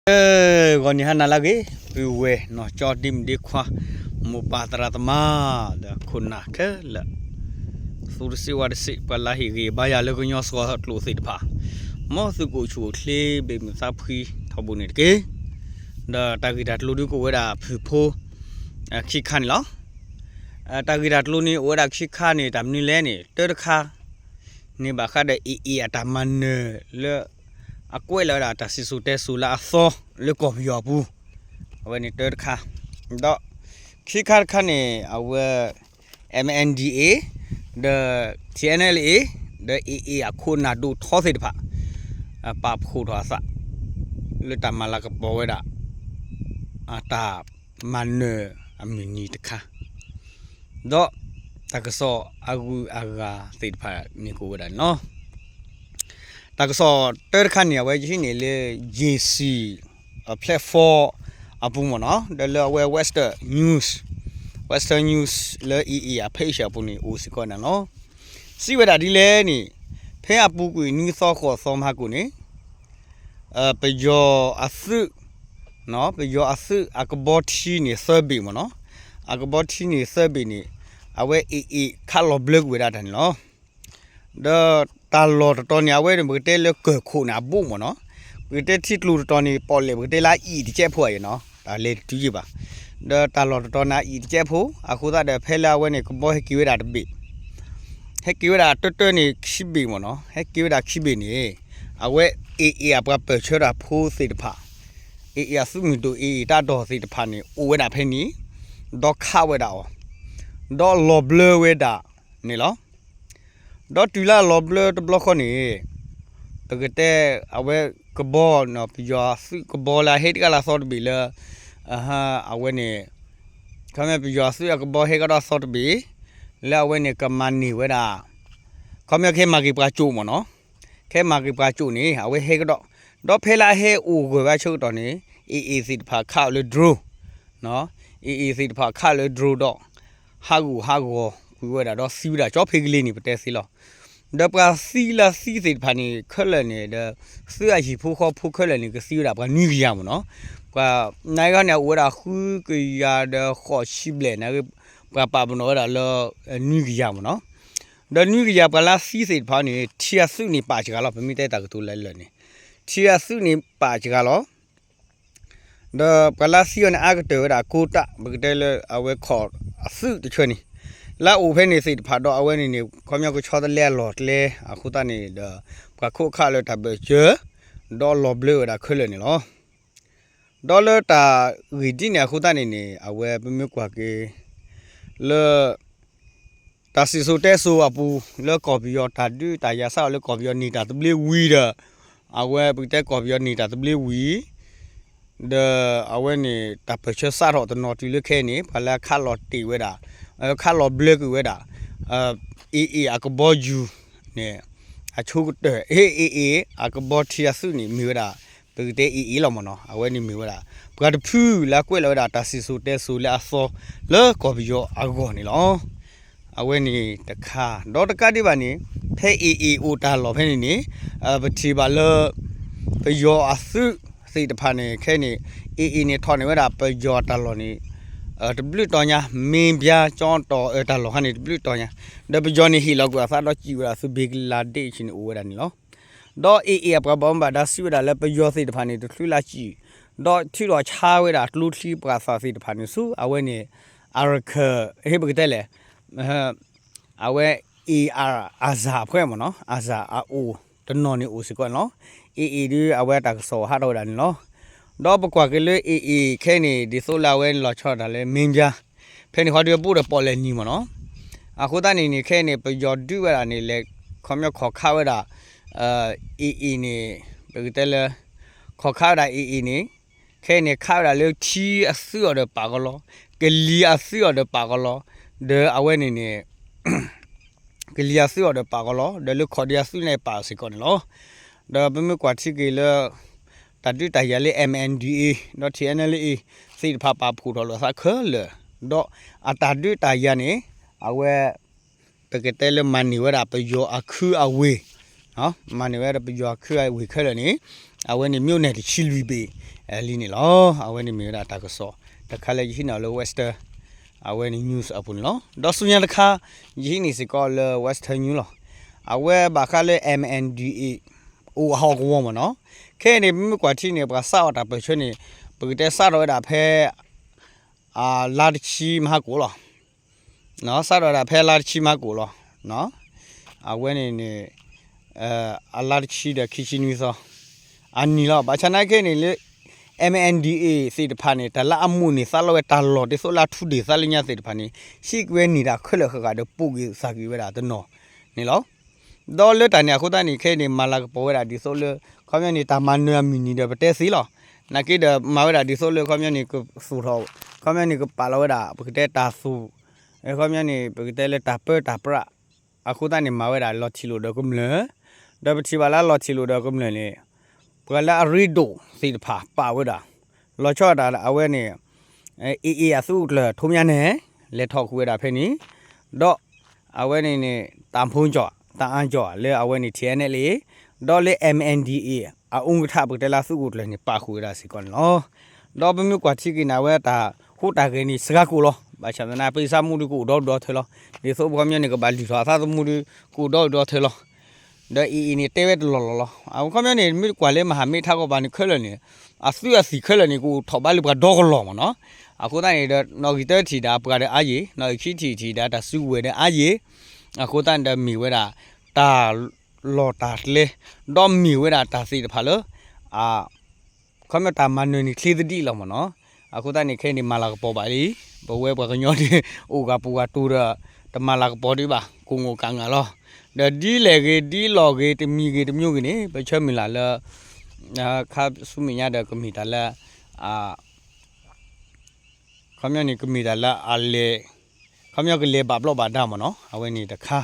အ ဂီၤနံၤဟါနၤလၢအဂ့ၤ ပုၢ်ဝဲၢ်နီၢ်ကၠီဒ့မုၣ်ဒ့ခွါ မိၢ်ပၢ်သရၣ်သမါ ဒီးခိၣ်နၢ်ခဲလၢာ် သူတစ့ဝါတစ့ ပှၤလၢဟ့ၣ်ဂံၢ်ဘါယၤလၢကညီစှီၤကျိာ်သ့ၣ်တဖၣ် မ်သုကအိၣ်ဆူၣ်အိၣ်ချ့ ဘၣ်မုာ်သးဖှံထီဘိန့ၣ်တက့ၢ်. ဒီးတၢ်ဂ့ၢ်တၢ်ကျိၤဒုးကအိၣ်ဝဲဒၣ်ဖုၣ်ဖိ ခံခါန့ၣ်လီၤ. တၢ်ဂ့ၢ်တၢ်ကျိၤန့ၣ် အိၣ်ဝဲဒၣ်ခံခါန့ၣ် တၢ်မနုၤလဲၣ်န့ၣ် တၢတခါ န့ၣ်ဘၣ်ဃးဒီး AA အတၢ်မၤနၢၤလၢ အကွဲးလီၤဝဲဒၣ်တၢ်စံၣ်စိၤတဲစိၤလၢအသီလၢကီၢ်ပယီၤအပူၤ အဝဲန့ၣ်တၢတခါ, ဒီးခံခါတခါန့ၣ် အဝဲ MNDAA ဒီး TNLA ဒီး AA အခိၣ်နၢ်ဒိၣ်ထီသ့ၣ်တဖၣ် ပာ်ဖှိၣ်ထီၣ်အသး လၢတၢ်မၤလၤကပီၤဝဲဒၣ် အတၢ်မၤနၢၤအမုၢ်နံၤတခါ ဒီးတၢ်ကစီၣ်အဂုၤအဂၤသ့ၣ်တဖၣ်န့ၣ်ကအိၣ်ဝဲဒၣ်န့ၣ်လီၤ. တၢ်ကစီၣ်တၢတခါန့ၣ် အဝဲယဟံးန့ၢ်လၢ J C အ platform အပူၤမ့ၢ်နီၤ ဒီးလၢအဝဲ Western News, Western News လၢ AA အ page အပူၤန့ၣ် အိၣ်စ့ၢ်ကီးန့ၣ်လီၤ. စံးဝဲဒၣ်ဒ်လဲၣ်န့ၣ် ဖဲအပူၤကွံာ်နွံသီဃိးသီမဟါကိၣ်န့ၣ် ပယီၤအသုး ပယီၤအသုးအကဘီထံန့ၣ်သၢဘ့ၣ်မ့ၢ်နီၤ, အကဘီထံန့ၣ်သၢဘ့ၣ်န့ၣ် အဝဲ AA ခးလီၤဘျၢကွံာ်ဝဲဒၣ်တၢ်န့ၣ်လီၤ. ဒီးတၢ်လီၢ်တတီၤန့ၣ် အဝဲန့ၣ် ပကတဲလၢကၢၢ်ခိၣ်န့ၣ်အဘိၣ်မ့ၢ်နီၤ, ပကတဲထံကျိတတီၤန့ၣ် ပီၣ်လဲၣ် ပကတဲလၢအအံၤတကဲးဖိအံၤနီၤ, တၢ်လဲၤတတုၤယံာ်ဘၣ်. ဒီးတၢ်လီၢ်တတီၤန့ၣ် အအံၤတကဲးဖိ အဃိသတးဒီး ဖဲလၢအဝဲန့ၣ် ကဘီဟဲက့ၤဝဲဒၣ်တဘ့ၣ် ဟဲက့ၤဝဲဒၣ်တၢတၢန့ၣ်ခံဘ့ၣ်မ့ၢ်နီၤ, ဟဲက့ၤဝဲဒၣ်ခံဘ့ၣ်န့ၣ် အဝဲ AA အပှၤပၢၢ်ဆၢတၢ်ဖိသ့ၣ်တဖၣ် AA အသုးမုၢ်ဒိၣ် AA တၢ်ဒီၣ်သ့ၣ်တဖၣ်န့ၣ် အိၣ်ဝဲဒၣ်ဖဲန့ၣ် ဒီးခးဝဲဒၣ်အီၤ ဒီးလီၤဘျၢဝဲဒၣ်န့ၣ်လီၤ. ဒီးတုၤလၢအလီၤဘျၢတဘျီဃီန့ၣ် ပကတဲအဝဲကဘီ ပယီၤအသုးကဘီလၢအဟဲတဂၤလၢအသီတဘ့ၣ်လၢ အဝဲန့ၣ် ခီမ့ၢ်ပယီၤအသုးအကဘီဟဲကဒီးသီတဘ့ၣ် လၢအဝဲန့ၣ် ကမၤန့ၢ်ဝဲဒၣ် ခီမ့ၢ်ကဟဲမၤက့ၤပှၤကၠိမ့ၢ်နီၤ, ကဟဲမၤက့ၤပှၤကၠိန့ၣ် အဝဲဟဲကဒီး ဒီးဖဲလၢအဟဲအိၣ်ဂၢၢ်ဝဲဆၢကတီၢ်န့ၣ် AA သ့ၣ်တဖၣ်ခးအီၤလၢ drone, AA သ့ၣ်တဖၣ်ခးလၢ drone ဒီး ဟးဂူာ်ဟးဂီၤကွံာ်ဝဲဒၣ်ဒီးသံဝဲဒၣ်ကၠီဖဲကလ့န့ၣ် ပတဲသ့လီၤ. ဒီးပှၤသံလၢသံသ့ၣ်တဖၣ်န့ၣ် ခဲလၢာ်န့ၣ် ဒီး သုးအဟံၣ်ဖိဃီဖိခဲလၢာ်န့ၣ် ကသံဝဲဒၣ်ပှၤနွံကယၤမ့ၢ်နီၤ, ပှၤ နဂီၢ်န့ၣ် အအိၣ်ဝဲဒၣ်ဃုကယၤဒီးဃိးဆံဘျဲၣ်န့ၣ် ပှၤပာ်ပနီၣ်ဝဲဒၣ်လၢ နွံကယၤမ့ၢ်နီၤ, ဒီးနွံကယၤပှၤလၢသံသ့ၣ်တဖၣ်န့ၣ် ထံအသုးန့ၣ်ပာ်စှၤလီၤ, ပမ့ၢ်တဲတၢ်ကတိၤလၢလၢာ်န့ၣ် ထံအသုးန့ၣ်ပာ်စှၤလီၤ. ဒီးပှၤလၢသံအီၤန့ၣ် အါကတၢၢ်ဝဲဒၣ်ကိးတၢ် ပကတဲလၢအဝဲခီၣ်အသုးတဆၢန့ၣ် လၢအအိၣ်ဖဲန့ၣ်သ့ၣ်တဖၣ်ဒီး အဝဲန့ၣ်န့ၣ် ခီပညီကဆီတလဲအလီၢ်ကျဲအဃိသတးန့ၣ်ဒီး ပှၤခိးခးလၢတၢ်ဘၢၣ်စၢၤ ဒီးလီၤဘျၢဝဲဒၣ်ခဲလၢာ်န့ၣ်လီၤ. ဒီးလၢတၢ်ဂ့ၢ်ဒ်န့ၣ်အဃိသတးန့ၣ်န့ၣ် အဝဲပမ့ၢ်ကွၢ်က့ၤ လၢ တၢ်စံၣ်စိၤတဲစိၤအပူၤ လၢကီၢ်ပယီၤတၢ်ဒုးတၢ်ယၤစးအီၤလၢကီၢ်ပယီၤန့ၢ်တၢ်သဘျ့ဝံၤဒီး အဝဲပကတဲကီၢ်ပယီၤန့ၢ်တၢ်သဘျ့ဝံၤ ဒီးအဝဲန့ၣ် တၢ်ပၢၢ်ဆၢစးထီၣ်တနီၤတုၤလၢခဲအံၤန့ၣ် ပှၤလၢအခးလီၤတ့ၢ်ဝဲဒၣ် ခးလီၤဘျၢကွံာ်ဝဲဒၣ် AA အကဘီယူၤန့ၣ် အဆိကတၢၢ် AA အကဘီထံအသုးန့ၣ် မ့ၢ်ဝဲဒၣ် ပကတဲ AA လီၤမ့ၢ်နီၤ, အဝဲန့ၣ်မ့ၢ်ဝဲဒၣ် ပှၤတဖုလၢအကွဲးလီၤဝဲဒၣ်တၢ်စံၣ်စိၤတဲစိၤလၢအသီလၢကီၢ်ပယီၤအဂီၢ်န့ၣ်လီၤ. အဝဲန့ၣ်တခါ ဒီးတကးဒံးဘၣ်န့ၣ် ဖဲ AA အိၣ်တၢ်လီၢ်ဖဲန့ၣ်န့ၣ် ပထံၣ်ဘၣ်လၢ ပယီၤအသုးသ့ၣ်တဖၣ်န့ၣ် ခဲအံၤန့ၣ် AA န့ၣ် ထီၣ်န့ၢ်ဝဲဒၣ်ပယီၤတၢ်လီၢ်န့ၣ် တဘျုးတီၤညါ မ့ၢ်ဘၣ်ကၠီတီၤအၢတၢ်လီၢ်ခါန့ၣ် တဘျုးတီၤညါ ဒီးပယီၤန့ၣ်ဟ့ၣ်လီၤကွံာ်အသးဒီးစံၣ်ဝဲဒၣ်သုးဘ့ကလါဒ့းဆ့န့ၣ်အိၣ်ဝဲဒၣ်န့ၣ်လီၤ. ဒီး AA အပှၤဘၣ်မူဘၣ်ဒါစံးဝဲဒၣ်လၢပယီၤသ့ၣ်တဖၣ်န့ၣ် တချုးလၢစံၣ် ဒီးထုးထီၣ်ဆါဝဲဒၣ်ကျိချံပှၤသးသ့ၣ်တဖၣ်န့ၣ်ဆူ အဝဲန့ၣ် အရခၢၣ် ဟ့ၣ်ပကတဲလဲၣ် အဝဲ အ့ၣ်အၣ် အစၢ်အဖှဲမ့ၢ်နီၤ အစၢ်အအိၣ်တနီၤန့ၣ်အိၣ်စ့ၢ်ကီးန့ၣ်လီၤ. AA ဒုးအဝဲတၢ်ကစီၣ်ဟးထီၣ်ဝဲဒၣ်န့ၣ်လီၤ. ဒီးပကွၢ်က့ၤလၢ AA ခဲအံၤန့ၣ် ဒ်သိးလၢအဝဲလီၤဆီဒၣ်တၢ်လၢ မ့ၢ်ဘၣ် ဖဲန့ၣ်ဃီဒုးအဘူးဒီးပီၣ်လဲၣ်နံၤမ့ၢ်နီၤ. အဃိသတးန့ၣ်န့ၣ် ခဲအံၤန့ၣ် ပယီၤဒုးဝဲဒၣ်န့ၣ် လဲၤခီပညီခီၣ်ခးဝဲဒၣ် AA န့ၣ် ပကတဲလၢ ခီၣ်ခးဝဲဒၣ် AA န့ၣ် ခဲအံၤန့ၣ် ခးဝဲဒၣ်လၢထံအသုးအီၤဒီးပာ်ကီးလီၤ, ကလံၤအသုးအီၤဒီးပာ်ကီးလီၤ, ဒီးအဝဲန့ၣ်န့ၣ် ကလံၤအသုးအီၤဒီးပာ်ကီးလီၤ, ဒီးလၢခီၣ်ဒံးအသုးန့ၣ်ပာ်စ့ၢ်ကီးန့ၣ်လီၤ. ဒီးပမ့ၢ်ကွၢ်ထံက့ၤလၢ တၢ်ဒုးတၢ်ယၤလၢ MNDAA ဒီး TNLA သ့ၣ်တဖၣ်ပာ်ဖှိၣ်ထီၣ်လိာ်သးခဲလၢာ်, ဒီးအတၢ်ဒုးတၢ်ယၤန့ၣ် အဝဲ ပကတဲလၢမၤန့ၢ်ဝဲဒၣ်ပယီၤအခုအဝ့ၢ် မၤန့ၢ်ဝဲဒီးပယီၤခုဝ့ၢ်ခဲလၢာ်န့ၣ် အဝဲန့ၣ် မြို့နယ် တဆံလွံၢ်ဘ့ၣ်လံန့ၣ်လီၤ. အဝဲန့ၣ်မ့ၢ်ဝဲဒၣ်တၢ်ကစီၣ်တခါလၢယဟံးန့ၢ်အီၤလၢ Western အဝဲန့ၣ် news အပူၤန့ၣ်လီၤ. ဒီးဆူညါတခါ ယဟံးန့ၢ်စ့ၢ်ကီးလၢ Western news လီၤ. အဝဲဘၣ်ဃးလၢ MNDAA အိၣ်အဟီၣ်ကဝီၤမ့ၢ်နီၤ. ခဲအံၤန့ၣ် ပမ့ၢ်ကွၢ်ထံန့ၣ် ပှၤစးအီၤတၢ်ပၢၢ်ဆၢန့ၣ် ပကတဲစးထီၣ်ဝဲဒၣ်ဖဲ အလါတဆံမဟါကိၣ်လီၤ. စးထီၣ်ဝဲဒၣ်ဖဲလါတဆံမဟါကိၣ်လီၤ. အဝဲန့ၣ်န့ၣ် အလါတဆံဒီးခံဆံနွံသီ အနံၤလီၤ. ဘၣ်ဆၣ်နာ်က့န့ၣ်လၢ MNDAA သ့ၣ်တဖၣ်န့ၣ် တၢ်လၢအမိၢ်န့ၣ် သးလီဝဲတၢ်လီၢ်ဒ်သိးလၢအထူဒ့ၣ်သးလၢညါသ့ၣ်တဖၣ်န့ၣ် ဟံးကွံာ်ဝဲန့ၢ်တၢ်ခဲလၢာ်ဃၣ်ဃၣ်ဒီး ပိာ်က့ၤသးက့ၤဝဲဒၣ်တနီၤန့ၣ်လီၤ. ဒီးလၢတၢ်န့ၣ်အဃိသတးန့ၣ် ခဲအံၤန့ၣ် မၤလၤကပီၤဝဲဒၣ်ဒ်သိးလၢ ခီပညီန့ၣ် တၢ်မၤနၢၤအမုၢ်နံၤဒီးပတဲသ့လီၤ. နာ်က့ဒီးမၤဝဲဒၣ်ဒ်သိးလၢ ခီပညီန့ၣ် ကသူၣ်ထီၣ် ခီပညီန့ၣ် ကပာ်လီၤဝဲဒၣ် ပကတဲတၢ်သူၣ် ခီပညီန့ၣ် ပကတဲလၢတၢ်ပၢတၢ်ပြး အဃိသတးန့ၣ် မၤဝဲဒၣ်လီၤထံၣ်လိာ်ဒီးကမျၢၢ် ဒီးပထံၣ်ဘၣ်လၢလီၤထံၣ်လိာ်ဒီးကမျၢၢ်န့ၣ် ပှၤလၢအရ့ဒိၣ်သ့ၣ်တဖၣ်ပာ်ဝဲဒၣ် လီၤဆီဒၣ်တၢ်အဝဲန့ၣ် AA အသုးခိၣ်ကျၢၢ်ထိးမၠါနဲၣ် လဲၤထီၣ်ဃုာ်ဝဲဒၣ်ဖဲန့ၣ် ဒီးအဝဲန့ၣ်န့ၣ် တၢ်ဖိကၠီၣ် တၢ်အါကၠီၣ် လၢအဝဲန့ၣ် ထံၣ်အဲၣ်နဲၣ်လ့ ဒီးလၢ MNDAA အအူကထၣ် ပကတဲလၢအသုးခိၣ်ကျၢၢ်န့ၣ် ပာ်ဃုာ်ဝဲဒၣ်စ့ၢ်ကီးန့ၣ်လီၤ. ဒီးပမ့ၢ်ကွၢ်ထံက့ၤန့ၣ် အဝဲတၢ်ဟူးတၢ်ဂဲၤန့ၣ် စှၤကိာ်လီၤ. ဘၣ်ဆၣ်သနာ်က့ ပသးမူဒုးကအိၣ်ဒီဒူၣ်ဒီထၢလီၤ. ဒ်သိးပခီပညီန့ၣ် ကဘၣ်လုၢ်ထီၣ်အသးသမူဒုး ကအိၣ်ဒီဒူၣ်ဒီထၢလီၤ. ဒီး AA န့ၣ် တဲဝဲတလီၢ်လီၢ်လီၤ. အဝဲခီပညီန့ၣ် မ့ၢ်ကွၢ်လၢမဟာမိတ်ထးကီၢ်ဘၣ်န့ၣ်ခဲလၢာ်န့ၣ် အသုးအသံၣ်ခဲလၢာ်န့ၣ် ကအိၣ်ထီၣ်ဘးလၢပှၤဒီကလီၢ်မ့ၢ်နီၤ. အဃိသတးန့ၣ်ဒီး နီၣ်ဂံၢ်တၢထံၣ်ဒၣ်ပှၤဒီးအါယံာ်, နီၣ်ဂံၢ်ခံထံၣ်ထံၣ်ဒၣ်တၢ်စုကဝဲၤဒီးအါယံာ်, အဃိသတးန့ၣ်ဒီးမ့ၢ်ဝဲဒၣ် တၢ်လီၢ်တၢ်ကျဲ, ဒီးမ့ၢ်ဝဲဒၣ်တၢ်သ့ၣ်တဖၣ်လၢ အ ခီပညီတၢ်မၤနၢၤန့ၣ်ချ့သဒံးလီၤမ့ၢ်နီၤ. အဃိသတးန့ၣ် ခဲအံၤန့ၣ် မၤလၤကပီၤဘၣ်လံ. ပဝဲပှၤကညီန့ၣ် အိၣ်ဂၤပူၤဂၤတူၤဒီး တမၤလၤကပီၤဒံးဘၣ်, ကအိၣ်ငိၣ်ကၣ်ငၢ်လီၤ. ဒီးဒ်လဲၣ်ဂ့ၤ ဒ်လီၢ်ဂ့ၤ တမံၤဂ့ၤ တမံၤဂ့ၤန့ၣ် ပဆၢမုၢ်လၢ်လၢ ခါဆူမဲာ်ညါဒီးကမ့ၢ်တၢ်လၢ ခီပညီန့ၣ် ကမ့ၢ်တၢ်လၢအလဲၤ, ခီပညီကလဲၤဘၣ်ဘျီးဘၣ်ဒါမ့ၢ်နီၤ, အဝဲန့ၣ်တခါ,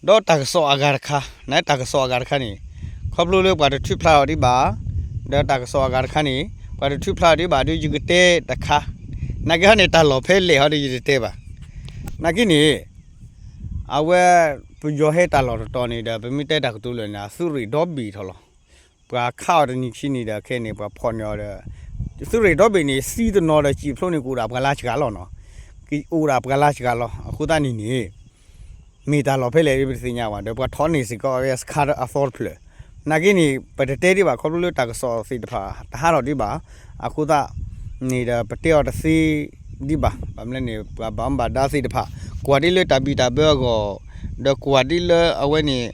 ဒီးတၢ်ကစီၣ်အဂၤတခါ, နတၢ်ကစီၣ်အဂၤတခါန့ၣ် ခီဖျိလၢပှၤတထုးဖျါထီၣ်ဒံးဘၣ်, ဒီးတၢ်ကစီၣ်အဂၤတခါန့ၣ် ပှၤတထုးဖျါထီၣ်ဒံးဘၣ်ဒီး ယကတဲတခါ, နာ်က့ဟီန့ၣ် တၢ်လီၢ်ဖဲလဲၣ်ဟီဒီးယတတဲဘၣ်. နာ်က့န့ၣ် အဝဲ ပယီၤဟဲတၢ်လီၢ်တတီၤန့ၣ်ဒီး ပမ့ၢ်တဲတၢ်ကတိၤလၢာ်န့ၣ် အသုးရ့ၣ်ဒီဘ့ၣ်ထီၣ်လီၤ. ပှၤခးအီၤတနံၤခံနံၤဒီးခဲအံၤန့ၣ် ပှၤဖီၣ်န့ၢ်အီၤဒီး သုးရ့ၣ်ဒီဘ့ၣ်န့ၣ် သံတနီၤဒီးစံၣ်ဖျိန့ၣ် ကအိၣ်ဒၣ်ပှၤလၢစှၤလီၤနီၤ, ကအိၣ်ဒၣ်ပှၤလၢစှၤလီၤ. အဃိသတးန့ၣ်န့ၣ် မ့ၢ်တၢ်လီၢ်ဖဲလဲၣ်ဒီးပတသ့ၣ်ညါဘၣ်ဒီး ပှၤထီၣ်န့ၢ်စ့ၢ်ကီးအဝဲစခါအသီတဖျၢၣ်, နာ်က့န့ၣ် ပတတဲဒံးဘၣ် ခီဖျိလၢတၢ်ကစီၣ်သ့ၣ်တဖၣ် တဟးထီၣ်ဒံးဘၣ်. အဃိသတးန့ၣ်ဒီး ပတဲအီၤတသ့ဒံးဘၣ်. ဘၣ်မနုၤလဲၣ်န့ၣ် ပှၤဘၣ်မူဘၣ်ဒါသ့ၣ်တဖၣ် ကွၢ်ဒ်လၢတၢ်ဘံၣ်တၢ်ဘၢအဂီၢ်, ဒီးကွၢ်ဒ်လၢအဝဲန့ၣ်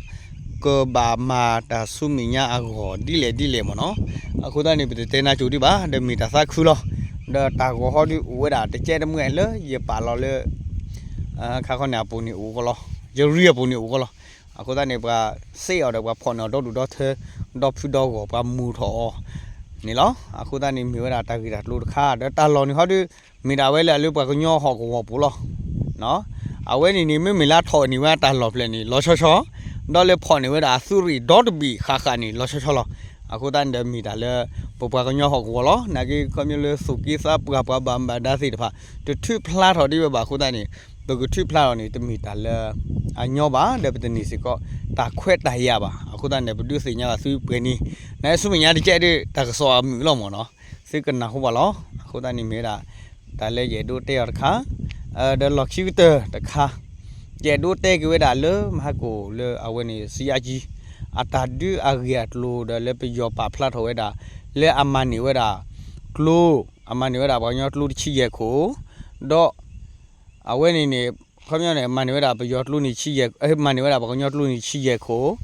ကဘၣ်မၤတၢ်ဆူမဲာ်ညါအဂီၢ် ဒ်လဲၣ်ဒ်လဲၣ်မ့ၢ်နီၤ. အဃိသတးန့ၣ် ပတတဲနါစိၤဒံးဘၣ်, ဒီးမ့ၢ်တၢ်သးခုလီၤ. ဒီးတၢ်ဂီၤဟီဒုးအိၣ်ဝဲဒၣ်တကဲတမှဲလၢယပာ်လီၤလၢ ခါခီန့ၣ်အပူၤန့ၣ်အိၣ်ကီးလီၤ, ယရံအပူၤန့ၣ်အိၣ်ကီးလီၤ. အဃိသတးန့ၣ် ပှၤစ့ၣ်အီၤဒီးပှၤဖီၣ်န့ၢ်အီၤဒီဒူၣ်ဒီထၢ, ဒီဖုဒီဂီၢ်ပှၤမူထီၣ်အီၤန့ၣ်လီၤ. အဃိသတးန့ၣ် မ့ၢ်ဝဲဒၣ်တၢ်ဂ့ၢ်တၢ်ကျိၤတခါ, ဒီးတၢ်လီၢ်န့ၣ်ဟီဒုး မ့ၢ်ဒၣ်ဝဲလၢအလၢပှၤကညီဟီၣ်ကဝီၤပူၤလီၤ. အဝဲန့ၣ်န့ၣ် မ့မ့ၢ်လၢထီၣ်န့ၢ်ဝဲတၢ်လီၢ်ဖျၢၣ်န့ၣ် လီၤဆီဆီ, ဒီးလၢဖီၣ်န့ၢ်ဝဲဒၣ်အသုးရ့ၣ်ဒီတဘ့ၣ်ဃၣ်ဃၣ်န့ၣ် လီၤဆီဆီလီၤ. အဃိသတးန့ၣ်ဒီးမ့ၢ်တၢ်လၢ ပပှၤကညီဟီၣ်ကဝီၤလီၤ. နာ်က့ခီပညီလၢသိၣ်က့သးပှၢ်ပှၤဘၣ်မူဘၣ်ဒါသ့ၣ်တဖၣ် တထုးဖျါထီၣ်ဒံးဝဲဘၣ်အဃိသတးန့ၣ် ပကထုးဖျါထီၣ်န့ၣ် တမ့ၢ်တၢ်လၢအညီဘၣ်, ဒီးပတန့ၢ်စ့ၢ်ကီးတၢ်ခွဲးတၢ်ယာ်ဘၣ်. အဃိသတးန့ၣ် ပဒုးသ့ၣ်ညါဘၣ်သုပှဲၤန့ၣ်, နဆူမဲာ်ညါတကဲဒုး တၢ်ကစီၣ်အမုာ်လီၤမ့ၢ်နီၤ, သုကနၢ်ဟူဘၣ်လီၤ. အဃိသတးန့ၣ်မ့ၢ်ဝဲဒၣ် တၢ်လၢယအဲၣ်ဒိးတဲအီၤတခါ, ဒီးလီၢ်ခံကတၢၢ်တခါ ယအဲၣ်ဒိးတဲက့ၤဝဲဒၣ်လၢမဟါကိၣ်လၢအဝဲန့ၣ် စယါကံ အတၢ်ဒုးအဂ့ၢ်အကျိၤဒီးလၢပယီၤပာ်ဖျါထီၣ်ဝဲဒၣ် လၢအမၤန့ၢ်ဝဲဒၣ်ကျိ, အမၤန့ၢ်ဝဲဒၣ်ပှၤကညီကျိတဆံယဲၢ်ခိၣ်, ဒီး အဝဲန့ၣ်န့ၣ် ခီပညီန့ၣ် မၤန့ၢ်ဝဲဒၣ်ပယီၤကျိန့ၣ်ဆံယဲၢ်, မၤန့ၢ်ဝဲဒၣ်ပှၤကညီကျိန့ၣ်ဆံယဲၢ်ခိၣ်,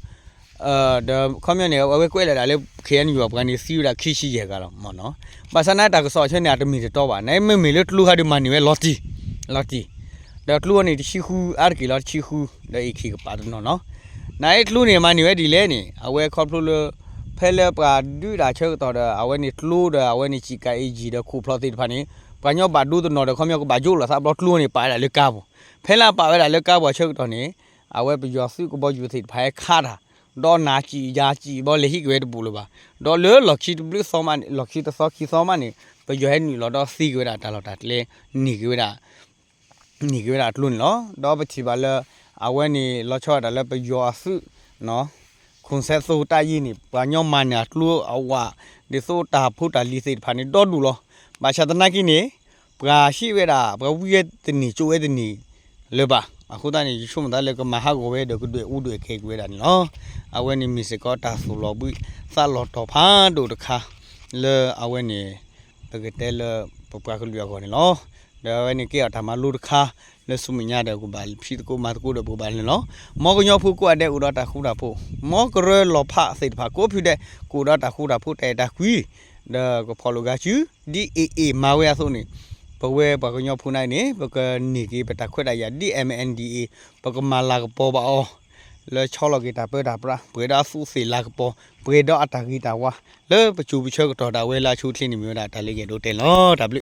ဒီးခီပညီန့ၣ် အဝဲကွဲးလီၤဒၣ်လၢ ခ့ၣ်အဲၣ်ယူၣ် ပှၤန့ၣ်သံဝဲဒၣ်ခံဆံယဲၢ်ဂၤလီၤမ့ၢ်နီၤ. ဘၣ်ဆၣ်နာ်တၢ်ကစီၣ်ဆၢန့ၣ် အတမ့ၢ်တတီဘၣ်, နမ့မ့ၢ်လၢကျိခါဒုးမၤန့ၢ်ဝဲလီၤတံၢ်, လီၤတံၢ်, ဒီးကျိန့ၣ်တဆံဃု အါတက့ၢ်လီၤတဆံဃု, ဒီးအ့ၣ်ခ့ၣ်ကပၤတနီၤနီၤ, နအဲၣ်ကျိန့ၣ်မၤန့ၢ်ဝဲဒ်လဲၣ်န့ၣ် အဝဲခီဖျိလၢ ဖဲလၢပှၤဒုးတၢ်ဆၢကတီၢ်ဒီး အဝဲန့ၣ်ကျိဒီး အဝဲန့ၣ် စံၣ်ကၣ်အ့ၣ်ယံၣ်ဒီးခိၣ်ဖျီၣ်သ့ၣ်တဖၣ်န့ၣ် ပှၤကညီဘၣ်ဒိတနီၤဒီး ခီပညီကဘၣ်ယိၣ်လီၤသးဘျီကျိန့ၣ် ပာ်ဝဲဒၣ်လၢကါပူၤ, ဖဲလၢအပာ်ဝဲဒၣ်လၢကါပူၤအဆၢကတီၢ်န့ၣ် အဝဲပယီၤသုးကဘီယူၤသ့ၣ်တဖၣ်ဟဲခးတၢ်, ဒီးနၤစံၣ်ယၤစံၣ်ဘီလဲၤဟံးက့ၤဝဲတဘူးလၢၤဘၣ်, ဒီးလၢလီၢ်ခံတဘျုးသီမးန့ၣ် လီၢ်ခံတသီခံသီမးန့ၣ် ပယီၤဟဲနုာ်လီၤဒီးသ့က့ၤဝဲဒၣ်တၢ်လီၢ်တၢ်ကျဲ န့ၢ်က့ၤဝဲဒၣ် န့ၢ်က့ၤဝဲဒၣ်အကျိန့ၣ်လီၤ. ဒီးပထံၣ်ဘၣ်လၢ အဝဲန့ၣ် လီၤဆီဒၣ်တၢ်လၢပယီၤအသုး ခိၣ် ခိၣ်စဲးသိတၢ်ယံၤန့ၣ် ပှၤကညီမၤန့ၢ်အကျိအဝး ဒ်သိးတၢ်ဖိတၢ်လံၤသ့ၣ်တဖၣ်န့ၣ် ဒီဒူၣ်လီၤ. ဘၣ်ဆၣ်သနာ်က့န့ၣ် ပှၤဟံးဝဲဒၣ် ပှၤဝံဝဲတန့ၢ်ကၠိဝဲတန့ၢ်လၢၤဘၣ်. အဃိသတးန့ၣ် ယဆိကမိၣ်သးလၢကမၤဟးဂီၤဝဲဒီးကဒွဲၣ်အူဒွဲၣ်ခဲးက့ၤဝဲဒၣ်န့ၣ်လီၤ. အဝဲန့ၣ်မ့ၢ်စ့ၢ်ကီးတၢ်သူၣ်လီၤဘှံးသးလီၤတီၤဖးဒိၣ်တခါ လၢအဝဲန့ၣ် ပကတဲလၢပပှၤကလုာ်အဂီၢ်န့ၣ်လီၤ. ဒီးအဝဲန့ၣ်ကဲအီၤတၢ်မၤလိတခါ လၢဆူမဲာ်ညါဒီးကဘၣ်ဖံးသကိးမၤသကိးဒီးပကဘၣ်နုာ်လီၤ. မ်ကညီဖိကိးဂၤဒဲးအိၣ်ဒီးတၢ်ဃူတၢ်ဖိး, မ်ကရၢလီၤဖးသ့ၣ်တဖၣ်ကိးဖုဒဲး ကအိၣ်ဒီးတၢ်ဃူတၢ်ဖိး တၢ်အဲၣ်တၢ်ကွံ ဒီးကဖီၣ်လိာ်ဂၤစု ဒ် AA မၤဝဲအသိးန့ၣ် ပဝဲပှၤကညီဖိန့ၣ်န့ၣ် ပကန့ၢ်က့ၤပတၢ်ခွဲးတၢ်ယာ် ဒ် MNDAA ပကမၤလၤကပီၤဘၣ်အီၤ လၢဆီလီၤက့ၤတၢ်ပၢတၢ်ပြး ပှဲၤဒီးအသူးအသ့ၣ်လၤကပီၤ ပှဲၤဒီးအတၢ်ဂ့ၤတၢ်ဝါ လၢပစိၤပဆၢကတီၢ်ဒၣ်ဝဲလၢအဆိအချ့န့ၣ်မ့ၢ်ဝဲဒၣ်တၢ်လၢယအဲၣ်ဒိးတဲန့ၣ်လီၤ. တၢ်ဘျုး